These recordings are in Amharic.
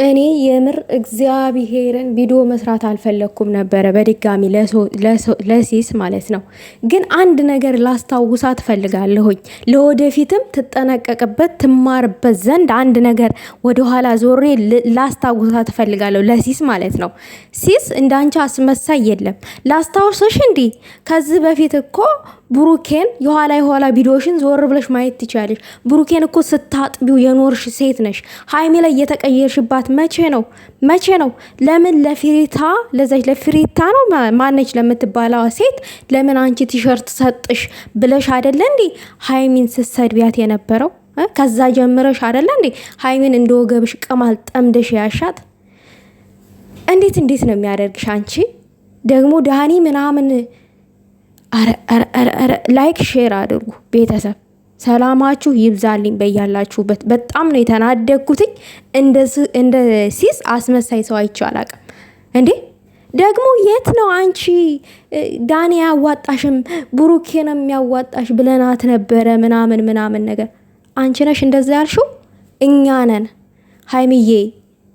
እኔ የምር እግዚአብሔርን ቪዲዮ መስራት አልፈለግኩም ነበረ በድጋሚ ለሲስ ማለት ነው። ግን አንድ ነገር ላስታውሳት እፈልጋለሁኝ ለወደፊትም ትጠነቀቅበት ትማርበት ዘንድ አንድ ነገር ወደኋላ ዞሬ ላስታውሳት እፈልጋለሁ ለሲስ ማለት ነው። ሲስ እንዳንቺ አስመሳይ የለም። ላስታውስሽ እንዲህ ከዚህ በፊት እኮ ብሩኬን የኋላ የኋላ ቪዲዮሽን ዞር ብለሽ ማየት ትችያለሽ። ብሩኬን እኮ ስታጥቢው የኖርሽ ሴት ነሽ። ሀይሚ ላይ የተቀየርሽባት መቼ ነው? መቼ ነው? ለምን ለፍሪታ ለዛች ለፍሪታ ነው ማነች ለምትባለዋ ሴት ለምን አንቺ ቲሸርት ሰጥሽ ብለሽ አደለ እንዴ ሀይሚን ስትሰድቢያት የነበረው? ከዛ ጀምረሽ አደለ እንዴ ሀይሚን እንደ ወገብሽ ቅማል ጠምደሽ ያሻት? እንዴት እንዴት ነው የሚያደርግሽ? አንቺ ደግሞ ዳኒ ምናምን like share አድርጉ ቤተሰብ። ሰላማችሁ ይብዛልኝ በያላችሁበት። በጣም ነው የተናደግኩትኝ። እንደ ሲስ አስመሳይ ሰው አይቼ አላቅም እንዴ! ደግሞ የት ነው አንቺ ዳኒ አያዋጣሽም፣ ብሩኬ ነው የሚያዋጣሽ ብለናት ነበረ ምናምን ምናምን ነገር። አንቺ ነሽ እንደዛ ያልሽው፣ እኛ ነን ሀይምዬ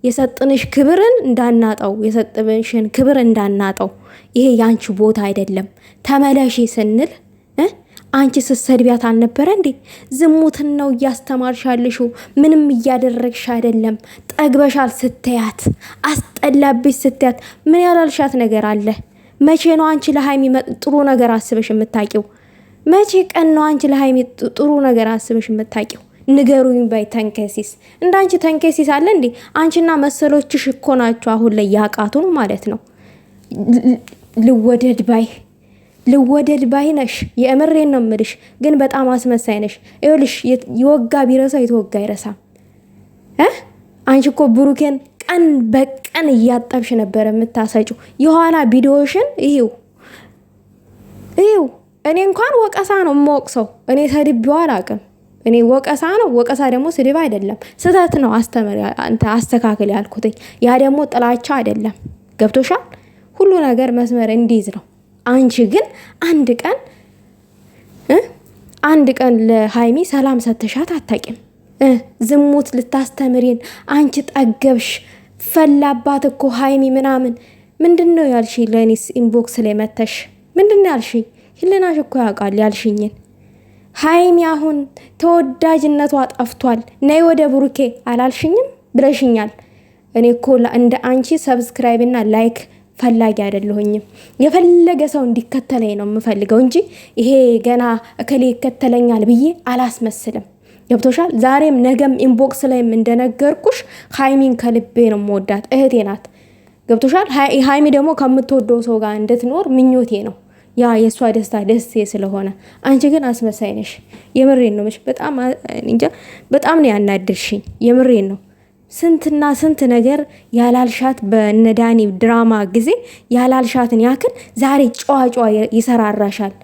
የሰጥንሽ ክብርን እንዳናጠው የሰጥንሽን ክብር እንዳናጠው፣ ይሄ የአንቺ ቦታ አይደለም ተመለሺ ስንል አንቺ ስትሰድቢያት አልነበረ እንዴ? ዝሙትን ነው እያስተማርሻልሽው። ምንም እያደረግሽ አይደለም። ጠግበሻል ስትያት፣ አስጠላብሽ ስትያት፣ ምን ያላልሻት ነገር አለ? መቼ ነው አንቺ ለሀይሚ ጥሩ ነገር አስበሽ የምታቂው? መቼ ቀን ነው አንቺ ለሀይሚ ጥሩ ነገር አስበሽ የምታቂው? ንገሩኝ ባይ ተንከሲስ። እንዳንቺ ተንከሲስ አለ እንዴ? አንቺና መሰሎችሽ እኮ ናቸው አሁን ላይ ያቃቱን ማለት ነው። ልወደድ ባይ ልወደድ ባይ ነሽ። የእምሬን ነው የምልሽ፣ ግን በጣም አስመሳይ ነሽ። ይኸውልሽ የወጋ ቢረሳ የተወጋ አይረሳም። አንቺ እኮ ብሩኬን ቀን በቀን እያጠብሽ ነበር የምታሰጪው። የኋላ ቪዲዮሽን ይው ይው። እኔ እንኳን ወቀሳ ነው የምወቅሰው። እኔ ሰድቤው አላቅም። እኔ ወቀሳ ነው። ወቀሳ ደግሞ ስድብ አይደለም፣ ስህተት ነው። አስተምር አስተካክል ያልኩትኝ ያ ደግሞ ጥላቻ አይደለም። ገብቶሻል? ሁሉ ነገር መስመር እንዲይዝ ነው። አንቺ ግን አንድ ቀን አንድ ቀን ለሀይሚ ሰላም ሰተሻት አታቂም። ዝሙት ልታስተምሪን አንቺ ጠገብሽ፣ ፈላባት እኮ ሀይሚ ምናምን ምንድን ነው ያልሽ? ለእኔስ inbox ላይ መተሽ ምንድን ነው ያልሽ? ህሊናሽ እኮ ያውቃል ያልሽኝን። ሀይሚ አሁን ተወዳጅነቷ ጠፍቷል፣ ነይ ወደ ብሩኬ አላልሽኝም ብለሽኛል። እኔ እኮ እንደ አንቺ subscribe እና like ፈላጊ አይደለሁኝም። የፈለገ ሰው እንዲከተለኝ ነው የምፈልገው እንጂ ይሄ ገና እከሌ ይከተለኛል ብዬ አላስመስልም። ገብቶሻል? ዛሬም ነገም inbox ላይም እንደነገርኩሽ ሀይሚን ከልቤ ነው የምወዳት፣ እህቴ ናት። ገብቶሻል? ሀይሚ ደግሞ ከምትወደው ሰው ጋር እንድትኖር ምኞቴ ነው። ያ የእሷ ደስታ ደስቴ ስለሆነ፣ አንቺ ግን አስመሳይ ነሽ። የምሬን ነው። በጣም እንጃ፣ በጣም ነው ያናድርሽኝ። የምሬን ነው። ስንትና ስንት ነገር ያላልሻት በነዳኒ ድራማ ጊዜ ያላልሻትን ያክል ዛሬ ጨዋ ጨዋ ይሰራራሻል።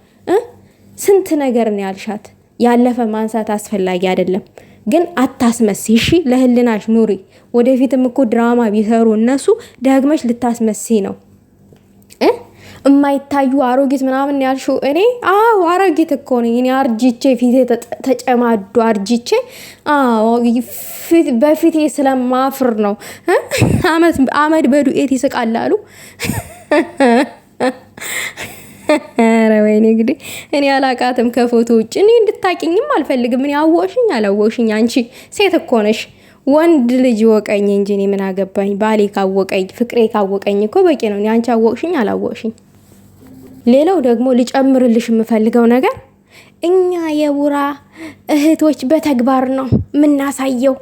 ስንት ነገር ነው ያልሻት። ያለፈ ማንሳት አስፈላጊ አይደለም፣ ግን አታስመሲ። እሺ ለህልናሽ ኑሪ። ወደፊትም እኮ ድራማ ቢሰሩ እነሱ ደግመሽ ልታስመሲ ነው። የማይታዩ አሮጊት ምናምን ያልሽው እኔ አዎ አሮጊት እኮ ነኝ እኔ አርጅቼ ፊቴ ተጨማዶ አርጅቼ አዎ በፊቴ ስለማፍር ነው። አመድ በዱኤት ይስቃል አሉ። ኧረ ወይኔ እንግዲህ እኔ አላቃትም ከፎቶ ውጭ እኔ እንድታቂኝም አልፈልግም። እኔ አወሽኝ አላወሽኝ አንቺ ሴት እኮ ነሽ። ወንድ ልጅ ወቀኝ እንጂ እኔ ምን አገባኝ? ባሌ ካወቀኝ ፍቅሬ ካወቀኝ እኮ በቂ ነው። አንቺ አወቅሽኝ አላወቅሽኝ። ሌላው ደግሞ ልጨምርልሽ የምፈልገው ነገር እኛ የቡራ እህቶች በተግባር ነው የምናሳየው።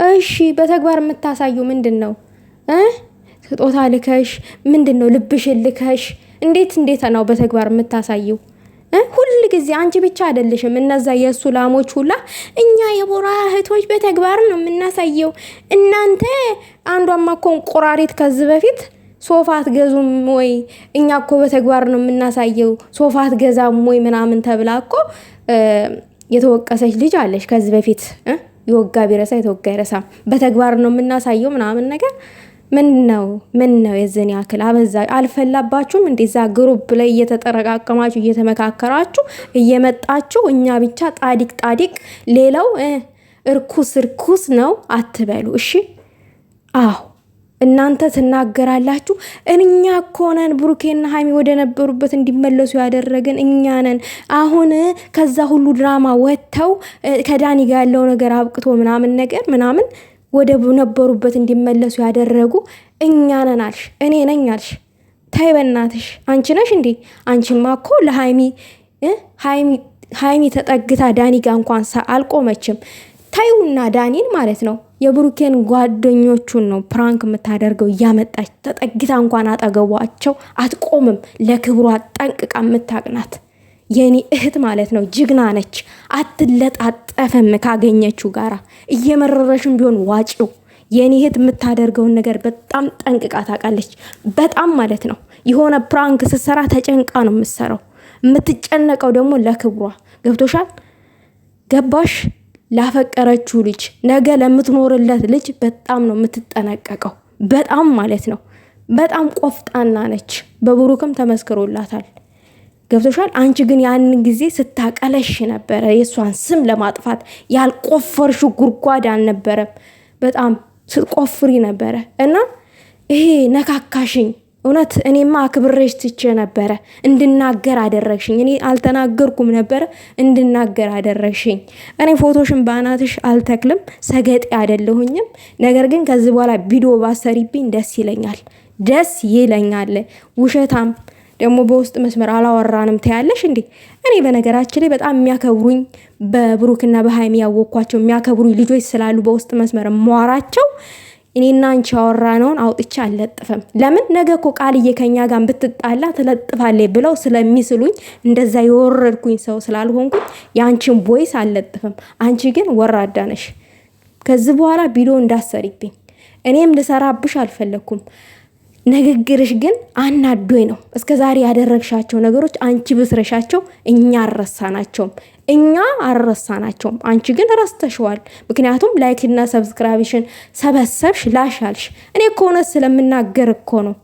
እሺ በተግባር የምታሳዩ ምንድን ነው? ስጦታ ልከሽ ምንድን ነው? ልብሽን ልከሽ እንዴት እንዴት ነው በተግባር የምታሳየው? ሁል ጊዜ አንቺ ብቻ አይደለሽም። እነዛ የእሱ ላሞች ሁላ እኛ የቦራ እህቶች በተግባር ነው የምናሳየው። እናንተ አንዷማ እኮ እንቁራሪት ከዚህ በፊት ሶፋ አትገዙም ወይ? እኛ እኮ በተግባር ነው የምናሳየው፣ ሶፋ አትገዛም ወይ ምናምን ተብላ እኮ የተወቀሰች ልጅ አለች ከዚህ በፊት። የወጋ ቢረሳ የተወጋ ይረሳ። በተግባር ነው የምናሳየው ምናምን ነገር ምን ነው ምን ነው የዝን ያክል አበዛ? አልፈላባችሁም? እንደዛ group ላይ እየተጠረቃቀማችሁ እየተመካከራችሁ እየመጣችሁ እኛ ብቻ ጣዲቅ ጣዲቅ፣ ሌላው እርኩስ እርኩስ ነው አትበሉ። እሺ አዎ። እናንተ ትናገራላችሁ። እኛ እኮ ነን ብሩኬና ሀይሚ ወደ ነበሩበት እንዲመለሱ ያደረግን እኛ ነን። አሁን ከዛ ሁሉ ድራማ ወጥተው ከዳኒ ጋር ያለው ነገር አብቅቶ ምናምን ነገር ምናምን ወደ ነበሩበት እንዲመለሱ ያደረጉ እኛ ነን አልሽ፣ እኔ ነኝ አልሽ። ታይ በናትሽ፣ አንቺ ነሽ እንዴ? አንቺማ እኮ ለሀይሚ ሀይሚ ተጠግታ ዳኒ ጋር እንኳን አልቆመችም። ታዩና ዳኒን ማለት ነው የብሩኬን ጓደኞቹን ነው prank የምታደርገው እያመጣች ተጠግታ እንኳን አጠገቧቸው አትቆምም። ለክብሯ ጠንቅቃ የምታቅናት የኔ እህት ማለት ነው። ጅግና ነች፣ አትለጣጠፍም። ካገኘችው ጋራ እየመረረሽም ቢሆን ዋጪው። የኔ እህት የምታደርገውን ነገር በጣም ጠንቅቃ ታውቃለች። በጣም ማለት ነው። የሆነ prank ስትሰራ ተጨንቃ ነው የምትሰራው። የምትጨነቀው ደግሞ ለክብሯ። ገብቶሻል? ገባሽ? ላፈቀረችው ልጅ ነገ ለምትኖርለት ልጅ በጣም ነው የምትጠነቀቀው። በጣም ማለት ነው። በጣም ቆፍጣና ነች። በብሩክም ተመስክሮላታል። ገብቶሻል። አንቺ ግን ያንን ጊዜ ስታቀለሽ ነበረ። የእሷን ስም ለማጥፋት ያልቆፈርሽው ጉድጓድ አልነበረም። በጣም ስትቆፍሪ ነበረ እና ይሄ ነካካሽኝ። እውነት እኔማ አክብሬሽ ትቼ ነበረ። እንድናገር አደረግሽኝ። እኔ አልተናገርኩም ነበረ፣ እንድናገር አደረግሽኝ። እኔ ፎቶሽን በአናትሽ አልተክልም፣ ሰገጤ አይደለሁኝም። ነገር ግን ከዚህ በኋላ ቪዲዮ ባሰሪብኝ ደስ ይለኛል፣ ደስ ይለኛል። ውሸታም ደግሞ በውስጥ መስመር አላወራንም ትያለሽ እንዴ? እኔ በነገራችን ላይ በጣም የሚያከብሩኝ በብሩክና በሀይሚ ያወቅኳቸው የሚያከብሩኝ ልጆች ስላሉ በውስጥ መስመር የማወራቸው እኔና አንቺ ያወራነውን አውጥቼ አልለጥፍም። ለምን ነገ እኮ ቃልዬ ከኛ ጋር ብትጣላ ትለጥፋለች ብለው ስለሚስሉኝ እንደዛ የወረድኩኝ ሰው ስላልሆንኩኝ የአንቺን voice አልለጥፍም። አንቺ ግን ወራዳ ነሽ። ከዚህ በኋላ ቪዲዮ እንዳሰሪብኝ እኔም ልሰራብሽ አልፈለግኩም። ንግግርሽ ግን አናዶኝ ነው። እስከ ዛሬ ያደረግሻቸው ነገሮች አንቺ ብስረሻቸው እኛ አልረሳናቸውም፣ እኛ አልረሳናቸውም። አንቺ ግን ረስተሽዋል። ምክንያቱም like ና subscribe ሽን ሰበሰብሽ ላሻልሽ። እኔ እኮ እውነት ስለምናገር እኮ ነው።